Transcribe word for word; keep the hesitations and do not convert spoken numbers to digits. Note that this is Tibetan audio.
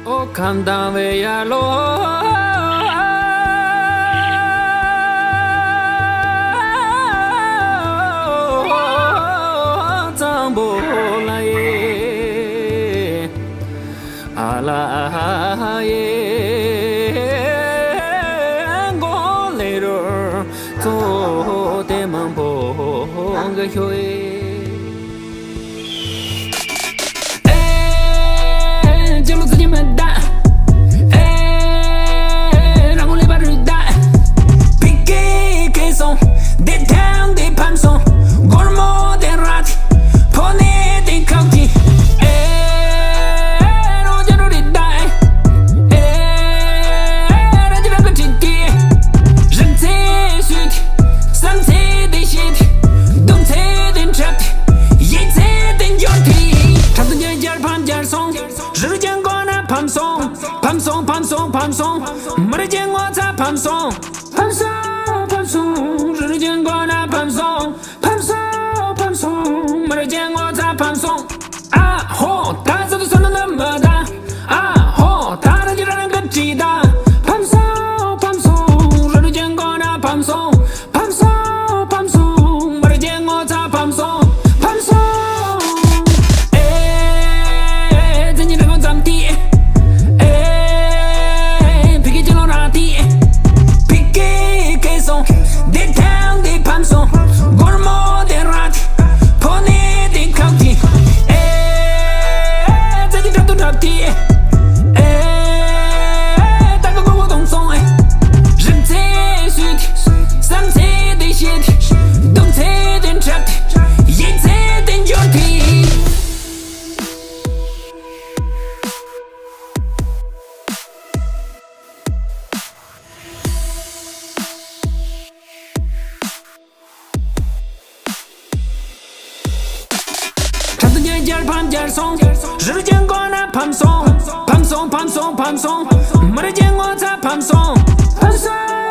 ཨོ་ཁམས་དྭངས་པའི་ཡར་ལོ། གཙང་པོ་ལ་ཡེ། ཨ་ལ་ཡེ། མགོ་ལེ་རུ་ཙོ་དེ་མང་པོ་ག་ཤོ་ཡེ། ཨེ། ཅི་ལོ་ཙི་ཅི་མི་ད། ཨེ། རང་ངོ་ལེ་བ་རུ་ད། པི་ཀེ་ཀེ་སོང་། དེ་ཐང་དེ་ཕམ་སོང་། སྒོར་མོ་དེ་ར་དེ། ཕོ་ནེ་དེ་ཁག་དེ། ཨེ། རོ་ཇ་རོ་རི་ད། ཨེ། ར་ཇ་ར་ག་ཅི་དེ། རིང་ཚེ་སུ་དེ། བསམ་ཚེ་དེ་ཤེས་དེ། གདུང་ཚེ་དེ་འཁྲབ་དེ། ཡིད་ཚེ་དེ་འབྱོར་དེ། འཁྲབ་ཏུ་ཉལ་རྒྱལ་ཕམ་རྒྱལ་སོང་། རི་རུ་ཅན་གོ་ན་ཕམ་སོང་། ཕམ་སོང་ཕམ་སོང་ཕམ་སོང་། མི་རུ་ཅན་ངོ་ཚ་ཕམ་སོང་། ཕམ་སོང་ཕམ་སོང་། རི་རུ་ཅན་གོ་ན་ཕམ་སོང་། ཕམ་སོང་ཕམ་སོང་། མི་རུ་ཅན་ངོ་ཚ་ཕམ་སོང་། ཨ་ཧོ། ད་ས་དུ་ས་ན་ན་མ་ད། ཨ་ཧོ། ད་ར་ཇི་ར་ར་ག་ཅི་ད། ཕམ་སོང་ཕམ་སོང་། རི་རུ་ཅན་གོ་ན་ཕམ་སོང་། ཕམ་སོང་ཕམ་སོང་། མར་རྒྱལ་ངོ་ཚ་ཕམ་སོང་། ཕམ་སོང་། ཨེ། ཙི་ཉི་ར་ངོ་ཙམ་ཏི། ཨེ། ཕི་ཀེ་ཅི་ལོ་ར་ཏི། ཕི་ཀེ་ཀེ་སོང་། དེ་ཐང་དེ་ཕམ་སོང་། སྒོར་མོ་དེ་ར་ཏི། ཕོ་ནེ་དེ་ཁག་ཏི། ཨེ། ཙི་ཉི་ར་ཏུ་ར་ཏི། ཨེ། ད་ག་གོ་གོ་དོང་སོང་། ཨེ། རིང་ཚེ་སུ་དེ། བསམ་ཚེ་དེ་ཤེས་དེ། གདུང་ཚེ་དེ་འཁྲབ་དེ། ཡིད་ཚེ་དེ་འབྱོར་དེ། འཁྲབ་ཏུ་ཉལ་རྒྱལ་ཕམ་རྒྱལ་སོང་། རི་རུ་ཅན་གོ་ན་ཕམ་སོང་། ཕམ་སོང་ཕམ་སོང་ཕམ་སོང་། མི་རུ་ཅན་ངོ་ཚ་ཕམ་སོང་། ཕམ་སོང་